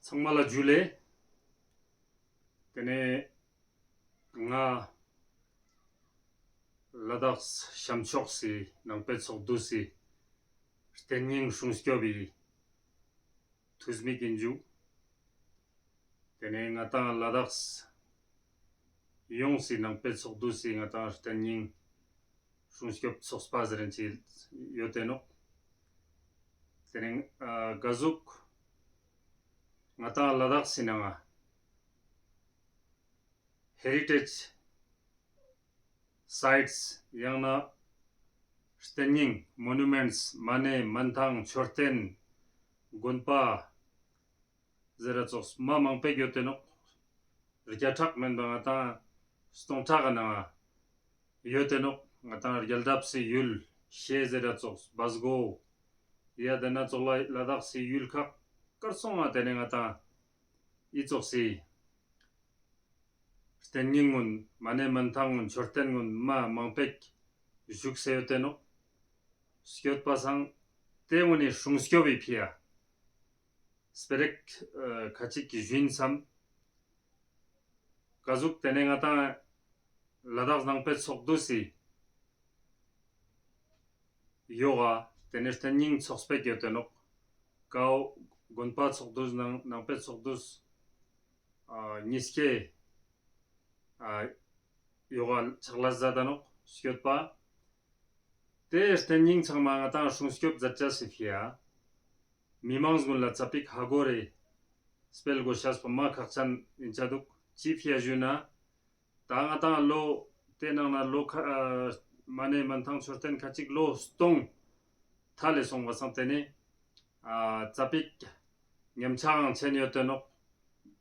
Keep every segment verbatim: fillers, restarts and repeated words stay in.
ཚང་མ་ལ་ཇུ་ལེ། ཏེ་ནེ་ང་ལ་དྭགས་ཤམ་ཕྱོགས་སི་ནང་པའི་ཚོགས་འདུ་སི་རྟེན་རྙིང་སྲུང་སྐྱོབ་བི་ཐུས་མི་གིན་ཇུ། ཏེ་ནེ་ང་ཏང་ལ་དྭགས་ཡོངས་སི་ནང་པའི་ཚོགས་འདུ་སི་ང་ཏང་རྟེན་རྙིང་སྲུང་སྐྱོབ་ཚོགས་པ་ཟེར་ཅེས་ཡོད་དེ་ནོག། ཏེ་ནེ་ཨ་ག་ཟུག་ང་ཏང་ལ་དྭགས་སི་ནང་ང་ཧེ་རི་ཊེཇ་སའིཊས་ཡང་ན་རྟེན་རྙིང་མོ་ནུ་མེནཊས་མ་ཎི་མན་ཐང་མཆོད་རྟེན་དགོན་པ་ཟེར་ར་ཙོགས་མ་མང་པོ་ཡོད་དེ་ནོག། བརྒྱ་ཕྲག་མན་པ་ང་ཏང་སྟོང་ཕྲག་གི་ནང་ང་ཡོད་དེ་ནོག། ང་ཏང་རྒྱལ་རབས་སི་ཡུལ་ཤེལ་ཟེར་ར་ཙོགས་བ་སྒོ་ཡ་དེ་ན་ཙོགས་ལ་ལ་དྭགས་སི་ཡུལ་ཁག་གར་སོང་ང་ཏེ་ནེ་ང་ཏང་འི་ཙོགས་སི་རྟེན་རྙིང་གུན་མ་ཎི་མན་ཐང་གུན་མཆོད་རྟེན་གུན་མ་མང་པོ་བཞུགས་སེ་ཡོད་དེ་ནོག། སྐྱོད་པ་སང་ཏེ་གུན་ནི་སྲུང་སྐྱོབ་བི་ཕི་ཡ་སྤེ་ར་ཞིག་ཨ་ཁ་ཅིག་གི་ཞུ་ཡིན་སམ། ག་ཟུག་ཏེ་ནེ་ང་ཏང་ལ་དྭགས་ནང་པའི་ཚོགས་འདུ་སི་ཡོག་ག་ཏེ་ནེ་རྟེན་རྙིང་ཚོགས་པ་ཡོད་དེ་ནོག། ཀའོ་དགོན་པ་ཚོགས་འདུ་ནང་ནང་པའི་ཚོགས་འདུ་ཨ་ཉིས་ཀེ་ཨ་ཡོག་ག་ཕྱག་ལས་མཛད་དེ་ནོག། སྐྱོད་པ་ཏེ་རྟེན་རྙིང་ཚང་མ་ང་ཏང་སྲུང་སྐྱོབ་མཛད་ཅེས་སི་ཕི་ཡ་མི་མང་གུན་ལ་ཙ་པིག་ཧ་གོ་རེ་སྤེལ་དགོས་ཤེས་པོ་མ་ཁག་ཅན་ཡིན་ཆ་འདུག། ཅི་ཕི་ཡ་ཞུ་ན་ད་ང་ཏང་ལོ་ཏེ་ནང་ན་ལོ་ཁ་ཨ་མ་ཎི་མན་ཐང་མཆོད་རྟེན་ཁ་ཅིག་ལོ་སྟོང་ཐལ་ལེ་སོང་བ་སང་ཏེ་ནེ་ཨ་ཙ་པིག་ཉམས་ཆག་ཆེན་ཡོད་དེ་ནོག།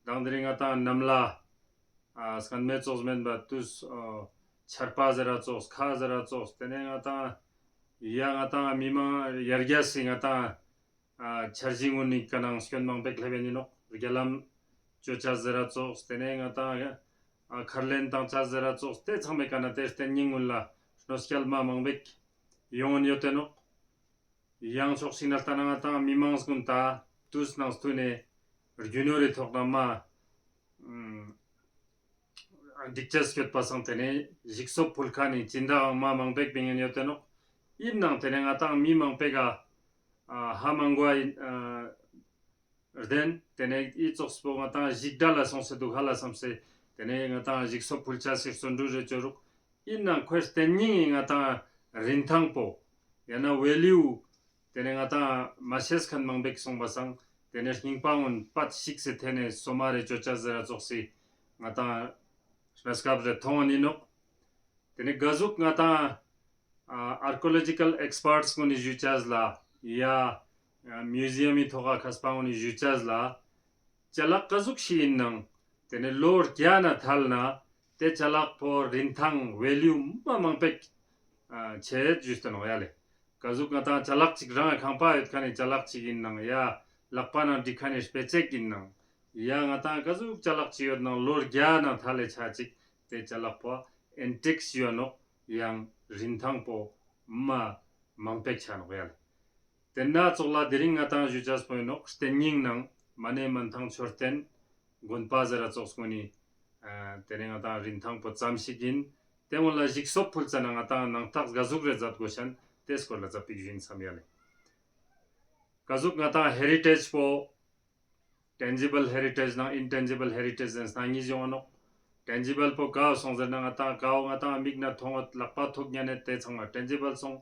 དང་དེ་རིང་ང་ཏང་གནམ་ལ་ཨ་སྔན་མེ་ཙོགས་མན་པ་དུས་ཨ་ཆར་པ་ཟེར་ར་ཙོགས་ཁ་ཟེར་ར་ཙོགས་ཏེ་ནེ་ང་ཏང་ཡ་ང་ཏང་མི་མང་ཡར་རྒྱས་སི་ང་ཏང་ཨ་འཆར་གཞི་གུན་ནི་ཀ་ནང་སྐྱོན་མང་པོ་ལྷབ་ཡིན་ནོག། རྒྱ་ལམ་ཅོ་ཅེས་ཟེར་ར་ཙོགས་ཏེ་ནེ་ང་ཏང་ཨ་མཁར་ལེན་བཏང་ཅེས་ཟེར་ར་ཙོགས་ཏེ་ཚང་མའི་ཀ་ནེ་ཏེ་རྟེན་རྙིང་གུན་ལ་གནོད་སྐྱལ་མ་མང་པོ་ཡོང་ཡོད་དེ་ནོག། ཡང་ཕྱོགས་ཤིག་ནེ་ལྟ་ན་ང་ཏང་མི་མང་གུན་ད་དུས་ནང་སྟུན་ནེ་རྒྱུ་ནོར་རི་ཐོག་ནེ་མ་ཨ་འགྲིག་ཅེས་སྐྱོད་པ་སང་ཏེ་ནེ་ཞིག་གསོ་ཕུལ་ཁན་ནི་སྦྱིན་བདག་མ་མང་པོ་བིང་ཡོད་དེ་ནོག། ཡིན་ནའང་ཏེ་ནེ་ང་ཏང་མི་མང་པོ་ག་ཨ་ཧ་མ་གོ་བ་ཡིན་ཨ་རྟེན་ཏེ་ནེ་འི་ཙོགས་པོ་ང་ཏང་ཞིག་དགྲ་ལ་སོང་སེ་འདུག་ཧ་ལ་སམ་སེ་ཏེ་ནེ་ང་ཏང་ཞིག་གསོ་ཕུལ་ཅེས་སི་བརྩོན་འགྲུས་རེ་ཅོ་རུག། ཡིན་ནའང་ཁོའི་རྟེན་རྙིང་ངི་ང་ཏང་རིན་ཐང་པོ་ཡང་ན་ཝེ་ལིའུ་ཏེ་ནེ་ང་ཏང་མ་ཤེས་ཁན་མང་པོ་སོང་བ་སང་ཏེ་ནེ་རྙིང་པ་གུན་པད་ཞིག་སེ་ཐེ་ནེ་སོ་མ་རེ་ཅོ་ཅེས་ཟེར་ར་ཙོགས་སི་ང་ཏང་གནས་སྐབས་རེ་མཐོང་ཡིན་ནོག། ཏེ་ནེ་ག་ཟུག་ང་ཏང་ཨ་ཨར་ཀི་ཡོ་ལོ་ཇི་ཀལ་ཨེགས་པར་ཊས་གུན་ནི་ཞུ་ཅེས་ལ་ཡ་མིའུ་ཟི་ཡམ་མི་ཐོག་ཁ་མཁས་པ་གུན་ནི་ཞུ་ཅེས་ལ་ཅ་ལག་ག་ཟུག་ཞིག་ཡིན་ནའང་ཏེ་ནེ་ལོ་བརྒྱ་ནེ་ཐལ་ན་ཏེ་ཅ་ལག་པོ་རིན་ཐང་ཝེ་ལིའུ་མ་མང་པོ་ཨ་ཆེད་ཞུས་ཏེ་ནོག་ཡ་ལེ། ག་ཟུག་ང་ཏང་ཅ་ལག་ཅིག་རང་ཁང་པ་ཡོད་ཁན་ནི་ཅ་ལག་ཅིག་ཡིན་ནའང་ཡ་ལག་པ་ནང་སྒྲིག་ཁན་ནི་དཔེ་ཆ་ཡིན་ནའང་ཡ་ང་ཏང་ག་ཟུག་ཅ་ལག་ཅིག་ཡོད་ནའང་ལོ་བརྒྱ་ནེ་ཐལ་ལེ་ཆ་ཅིག་ཏེ་ཅ་ལག་པོ་ཨེན་ཊིག་ཞུ་ཡ་ནོག། ཡང་རིན་ཐང་པོ་མ་མང་པོ་ཆ་ནོག་ཡ་ལེ། ཏེ་ན་ཙོགས་ལ་དེ་རིང་ང་ཏང་ཞུ་ཅེས་པོ་ཡིན་ནོག། རྟེན་རྙིང་ནང་མ་ཎི་མན་ཐང་མཆོད་རྟེན་དགོན་པ་ཟེར་ར་ཙོགས་གུན་ནི་ཨ་ཏེ་ནེ་ང་ཏང་རིན་ཐང་པོ་ཙམ་ཞིག་ཡིན། ཏེ་གུན་ལ་ཞིག་གསོ་ཕུལ་ཙ་ན་ང་ཏང་ནང་རྟགས་ག་ཟུག་རེ་མཛད་དགོས་ཤན་ཏེ་སྐོར་ལ་ཙ་པིག་ཞུ་ཡིན་སམ་ཡ་ལེ། ག་ཟུག་ང་ཏང་ཧེ་རི་ཊེཇ་པོ་ཊེན་ཇི་བལ་ཧེ་རི་ཊེཇ་ནང་ཨིན་ཊེན་ཇི་བལ་ཧེ་རི་ཊེཇ་ཟེར་ན་ཉིས་ཡོང་ང་ནོག། ཊེན་ཇི་བལ་པོ་ག་སོང་ཟེར་ན་ང་ཏང་ག་ང་ཏང་མིག་ནེ་མཐོང་བ་ལག་པ་ཐུག་ཉན་ནེ་ཏེ་ཚང་མ་ཊེན་ཇི་བལ་སོང་།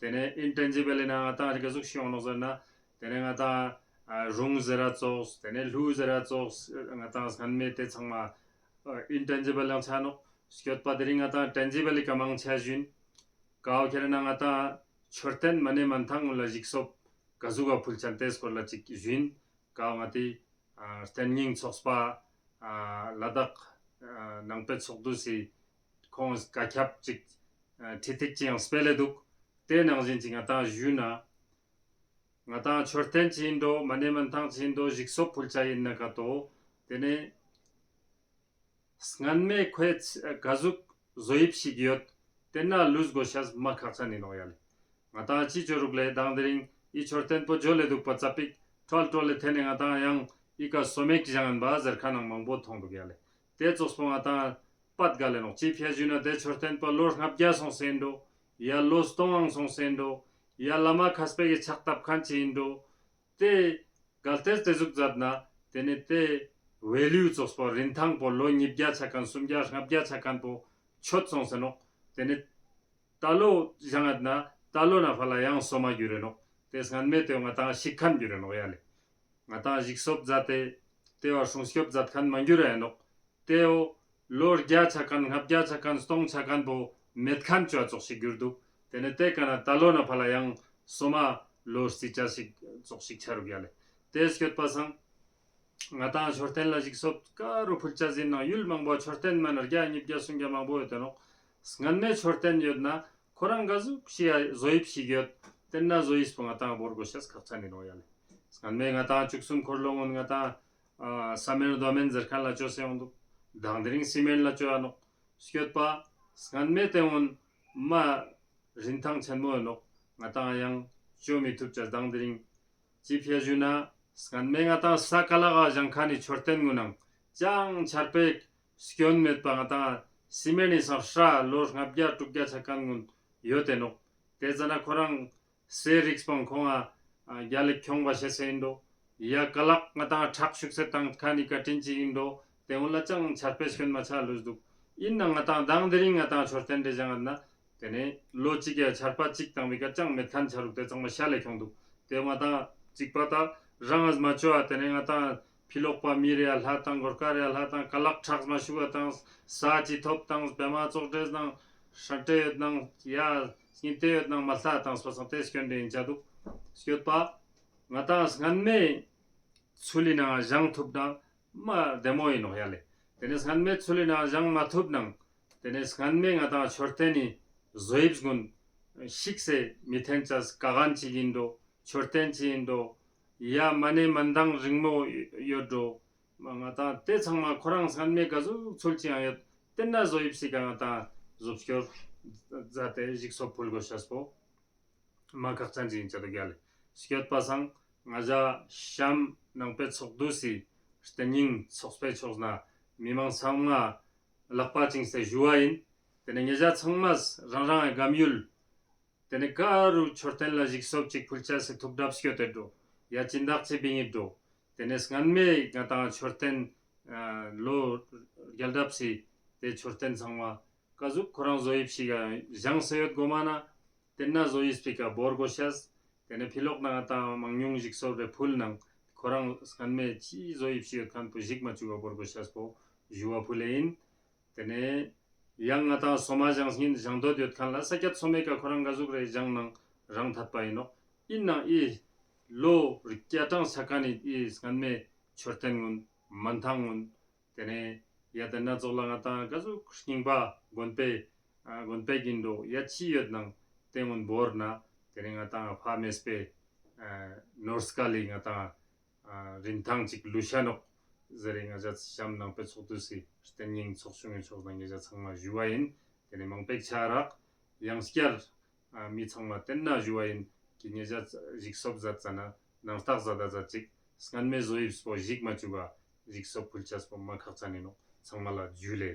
ཏེ་ནེ་ཨིན་ཊེན་ཇི་བལ་ཡིན་ན་ང་ཏང་ག་ཟུག་ཞིག་ཡོང་ནོག་ཟེར་ན་ཏེ་ནེ་ང་ཏང་ཨ་རུང་ཟེར་ར་ཙོགས་ཏེ་ནེ་ལྷུ་ཟེར་ར་ཙོགས་ང་ཏང་སྔན་མེ་ཏེ་ཚང་མ་ཨིན་ཊེན་ཇི་བལ་ཡང་ཆ་ནོག། སྐྱོད་པ་དེ་རིང་ང་ཏང་ཊེན་ཇི་བལ་ལི་ཀ་མང་ཆ་ཞུ་ཡིན། ག་བོ་ཁྱེར་ན་ང་ཏང་མཆོད་རྟེན་མ་ཎི་མན་ཐང་གུན་ལ་ཞིག་གསོ་ག་ཟུག་ག་ཕུལ་ཆ་ནོག་ཏེ་སྐོར་ལ་ཅིག་ཞུ་ཡིན། ག་བོ་ང་ཏི་ཨ་རྟེན་རྙིང་ཚོགས་པ་ཨ་ལ་དྭགས་ཨ་ནང་པའི་ཚོགས་འདུ་སི་ཁོང་བཀའ་ཁྱབ་ཅིག་ཨ་ཁྲིད་ཐིག་ཅིག་ཡང་སྤེལ་ལེ་འདུག། ཏེ་ནང་བཞིན་ཅིག་ང་ཏང་ཞུ་ན་ང་ཏང་མཆོད་རྟེན་ཅིག་ཡིན་འགྲོ་མ་ཎི་མན་ཐང་ཅིག་ཡིན་འགྲོ་ཞིག་གསོ་ཕུལ་ཆ་ཡིན་ན་ག་ཏོ་ཏེ་ནེ་སྔན་མེ་ཁོའི་ག་ཟུག་བཟོ་དབྱིབས་ཤིག་ཡོད། ཏེ་ན་ལུས་དགོས་ཤེས་མ་ཁག་ཆེན་ཡིན་ནོག་ཡ་ལེ། ང་ཏང་ཅི་ཅོ་རུག་ལེ་དང་དེ་རིང་འི་མཆོད་རྟེན་པོ་འཇོལ་ལེ་འདུག་པ་ཙ་པིག་ཁྲོལ་ཁྲོལ་ལེ་ཐེ་ནེ་ང་ཏང་ཡང་ ཨི་ཀ་སོ་མེག་བཞེངས་པ་ཟེར་ཁན་ནང་མང་པོ་ཐོང་དུག་ཡ་ལེ། ཏེ་ཙོགས་པོ་ང་ཏང་པད་ག་ལེ་ནོག། ཅི་ཕི་ཡ་ཞུ་ན་ཏེ་མཆོད་རྟེན་པོ་ལོ་ལྔ་བརྒྱ་སོང་སེ་ཨིན་འགྲོ། ཡ་ལོ་སྟོང་ངང་སོང་སེ་ཨིན་འགྲོ། ཡ་བླ་མ་མཁས་པའི་ཕྱག་བཏབ་ཁན་ཅིག་ཨིན་འགྲོ། ཏེ་གལ་ཏེ་ཏེ་ཟུག་མཛད་ན་ཏེ་ནེ་ཏེ་ཝེ་ལིའུ་ཙོགས་པོ་རིན་ཐང་པོ་ལོ་ཉིས་བརྒྱ་ཆ་ཁན་སུམ་བརྒྱ་ལྔ་བརྒྱ་ཆ་ཁན་པོ་ཆོད་སོང་སེ་ནོག། ཏེ་ནེ་ཏ་ལོ་བཞེངས་ན་ཏ་ལོ་ནེ་ཕར་ལ་ཡང་སོ་མ་གྱུར་རེ་ནོག། ཏེ་སྔན་མེ་ཏེ་ང་ཏང་ཤིག་ཁན་གྱུར་རེ་ནོག་ཡ་ལེ། ང་ཏང་ཞིག་གསོ་མཛད་དེ་ཏེ་བ་སྲུང་སྐྱོབ་མཛད་ཁན་མ་གྱུར་རེ་ནོག། ཏེའོ་ལོ་བརྒྱ་ཆ་ཁན་ལྔ་བརྒྱ་ཆ་ཁན་སྟོང་ཆ་ཁན་པོ་མེད་ཁན་ཅོ་ཙོགས་ཤིག་གྱུར་དུག། ཏེ་ནེ་ཏེ་ཀ་ནེ་ཏ་ལོ་ནེ་ཕར་ལ་ཡང་སོ་མ་ལོ་རྩི་ཅེས་ཤིག་ཙོགས་ཤིག་ཆ་རུག་ཡ་ལེ། ཏེ་སྐྱོད་པ་སང་ང་ཏང་མཆོད་རྟེན་ལ་ཞིག་གསོ་ཀ་རུ་ཕུལ་ཅེས་ཨིན་ནང་ཡུལ་མང་པོ་མཆོད་རྟེན་མ་ནེ་བརྒྱ་ཉིས་བརྒྱ་སུམ་བརྒྱ་མང་པོ་ཡོད་དེ་ནོག། སྔན་མེ་མཆོད་རྟེན་ཡོད་ན་ཁོ་རང་ག་ཟུག་ཤིག་ཡ་བཟོ་དབྱིབས་ཤིག་ཡོད། ཏེན་ན་བཟོ་དབྱིབས་པོ་ང་ཏང་བོར་གོས་ཤེས་ཁག་ཅན་ཨིན་ནོག་ཡ་ལེ། སྔན་མེ་ང་ཏང་བཅུ་གསུམ་འཁོར་ལོ་སྔོན་ང་ཏང་ཨ་ས་མེད་རྡོ་མེད་ཟེར་ཁན་ལ་ཅོས་སེ་ཡོང་དུག། མདང་དེ་རིང་སི་མེན་ལ་ཅོ་ཡ་ནོག། སྐྱོད་པ་སྔན་མེ་ཏེ་འོན་མ་རིན་ཐང་ཆེན་མོ་ཨིན་ནོག། ང་ཏང་ཡང་ཅོ་མི་ཐུབ་ཅེས་མདང་དེ་རིང་ཅི་ཕི་ཡ་ཞུ་ན་སྔན་མེ་ང་ཏང་ས་ཀ་ལག་ག་བཞེངས་ཁན་ནི་མཆོད་རྟེན་གུན་ནང་ཅང་ཆར་པའི་སྐྱོན་མེད་པ་ང་ཏང་སི་མེན་ནི་སང་ཧྲ་ལོ་ལྔ་བརྒྱ་དྲུག་བརྒྱ་ཆ་ཁན་གུན་ཡོད་དེ་ནོག། ཏེ་ཙ་ན་ཁོ་རང་སའི་རིགས་པོ་ཁོང་ང་རྒྱལ་ལེགས་ཁྱོང་བ་ཤེས་སེ་ཨིན་འགྲོ། ཡ་ཀ་ལག་ང་ཏང་ཁྲག་ཤུགས་སེ་བཏང་ཁན་ནི་བཀའ་དྲིན་ཅིག་ཨིན་འགྲོ། ཏེ་འོན་ལ་ཅང་ཆར་པའི་སྐྱོན་མ་ཆ་ལུས་དུག། ཨིན་ནང་ང་ཏང་མདང་དེ་རིང་ང་ཏང་མཆོད་རྟེན་དེ་བཞེངས་ན་ཏེ་ནེ་ལོ་གཅིག་ཡ་ཆར་པ་གཅིག་བཏང་བི་ཀ་ཅང་མེད་ཁན་ཆ་རུག། ཏེ་ཚང་མ་ཤ་ལེ་ཁྱོང་དུག། ཏེ་ང་ཏང་གཅིག་པ་ཏ་རང་ངི་མ་ཅོ་བ་ཏེ་ནེ་ང་ཏང་ཕི་ལོག་པ་མི་རེ་ཡ་ལྷ་དང་གོར་ཀ་རེ་ཡ་ལྷ་དང་ཀ་ལག་ཁྲག་མ་ཤུགས་བ་དང་ས་ཅི་ཐོབ་དང་བེ་མ་ཙོག་འདྲེས་དང་ཧྲ་ཏེ་ཡོད་ནང་ཡ་སྙིང་ཏེ་ཡོད་ནང་མ་ལྷ་དང་སོ་སང་ཏེ་སྐྱོན་དེ་ཨིན་ཆ་དུག། སྐྱོད་པ་ང་ཏང་སྔན་མེ་ཚུལ་ལི་ནང་བཞེངས་ཐུབ་ན་མ་བདེ་མོ་ཨིན་ནོག་ཡ་ལེ། ཏེ་ནེ་སྔན་མེ་ཚུལ་ལི་ནང་བཞེངས་མ་ཐུབ་ནང་ཏེ་ནེ་སྔན་མེ་ང་ཏང་མཆོད་རྟེན་ནི་བཟོ་དབྱིབས་གུན་ཤིག་སེ་མི་ཐེན་ཅེས་ཀ་གན་ཅིག་ཨིན་འགྲོ། མཆོད་རྟེན་ཅིག་ཨིན་འགྲོ། ཡ་མ་ནེ་མན་དང་རིང་མོ་ཡོད་འགྲོ། མ་ང་ཏང་ཏེ་ཚང་མ་ཁོ་རང་སྔན་མེ་ག་ཟུག་ཚུལ་ཅིག་ཡང་ཡོད། ཏེན་ན་བཟོ་དབྱིབས་སི་ཀ་ང་ཏང་བཟོ་སྐྱོར་མཛད་དེ་ཞིག་གསོ་ཕུལ་གོས་ཤེས་པོ་མ་ཁག་ཅན་ཅིག་ཨིན་ཆ་དུག་ཡ་ལེ། སྐྱོད་པ་སང་ང་ཞ་ཤམ་ནང་པའི་ཚོགས་འདུ་སི་རྟེན་རྙིང་ཚོགས་པའི་ཕྱོགས་ནེ་མི་མང་ཚང་མ་ལག་པ་བཅིངས་སེ་ཞུ་བ་ཨིན། ཏེ་ནེ་ང་ཞ་ཚང་མས་རང་རང་གི་གམ་ཡུལ་ཏེ་ནེ་ཀ་རུ་མཆོད་རྟེན་ལ་ཞིག་གསོ་ཅིག་ཕུལ་ཅེས་སི་ཐུགས་གྲབས་སྐྱོད་དེ་འགྲོ། ཡ་སྦྱིན་བདག་ཅིག་བིང་ངེ་འགྲོ། ཏེ་ནེ་སྔན་མེ་ང་ཏང་མཆོད་རྟེན་ལོ་རྒྱལ་རབས་སི་ཏེ་མཆོད་རྟེན་ཚང་མ་ཀ་ཟུག་ཁོ་རང་བཟོ་དབྱིབས་ཤིག་ག་བཞེངས་སེ་ཡོད་གོ་མ་ན་ཏེན་ན་བཟོ་དབྱིབས་སི་ཀ་བོར་གོས་ཤེས། ཏེ་ནེ་ཕི་ལོག་ནེ་ང་ཏང་མང་ཉུང་ཞིག་གསོ་རེ་ཕུལ་ནང་ཁོ་རང་སྔན་མེ་ཅི་བཟོ་དབྱིབས་ཤིག་ཡོད་ཁན་པོ་ཞིག་མ་བཅུག་ག་བོར་གོས་ཤེས་པོ་ཞུ་བ་ཕུལ་ལེ་ཨིན། ཏེ་ནེ་ཡང་ང་ཏང་སོ་མ་བཞེངས་སྙིང་བཞེངས་འདོད་ཡོད་ཁན་ལ་ས་ཀྱད་སོ་མེ་ཀ་ཁོ་རང་ག་ཟུག་རེ་བཞེངས་ནང་རང་ཐད་པ་ཨིན་ནོག། ཨིན་ནང་ཨི་ལོ་རྒྱ་གྲངས་ཆ་ཁན་ནི་ཨི་སྔན་མེ་མཆོད་རྟེན་གུན་མན་ཐང་གུན་ཏེ་ནེ་ཡ་ཏེན་ན་ཙོགས་ལ་ང་ཏང་ག་ཟུག་རྙིང་པ་དགོན་པའི་ཨ་དགོན་པའི་གིན་འགྲོ་ཡ་ཅི་ཡོད་ནང་ཏེ་གུན་བོར་ན་ཏེ་ནེ་ང་ཏང་ཕ་མེས་པའི་ཨ་ནོར་སྐལ་ལི་ང་ཏང་ཨ་རིན་ཐང་ཅིག་ལུས་ཤ་ནོག་ཟེར་རེ་ང་ཞ་ཤམ་ནང་པའི་ཚོགས་འདུ་སི་རྟེན་རྙིང་ཚོགས་ཆུང་གི་ཕྱོགས་ནེ་ང་ཞ་ཚང་མ་ཞུ་བ་ཨིན། ཏེ་ནེ་མང་པོ་ཆ་རག་ཡང་སྐྱར་ཨ་མི་ཚང་མ་ཏེན་ན་ཞུ་བ་ཨིན་གི་ང་ཞ་ཞིག་གསོ་མཛད་ཙ་ན་ནང་རྟགས་ཟ་ད་ཟ་ཅིག་སྔན་མེ་བཟོ་དབྱིབས་པོ་ཞིག་མ་བཅུག་ག་ཞིག་གསོ་ཕུལ་ཅེས་པོ་མ་ཁག་ཅན་ཨིན་ནོག། ཚང་མ་ལ་ཇུ་ལེ།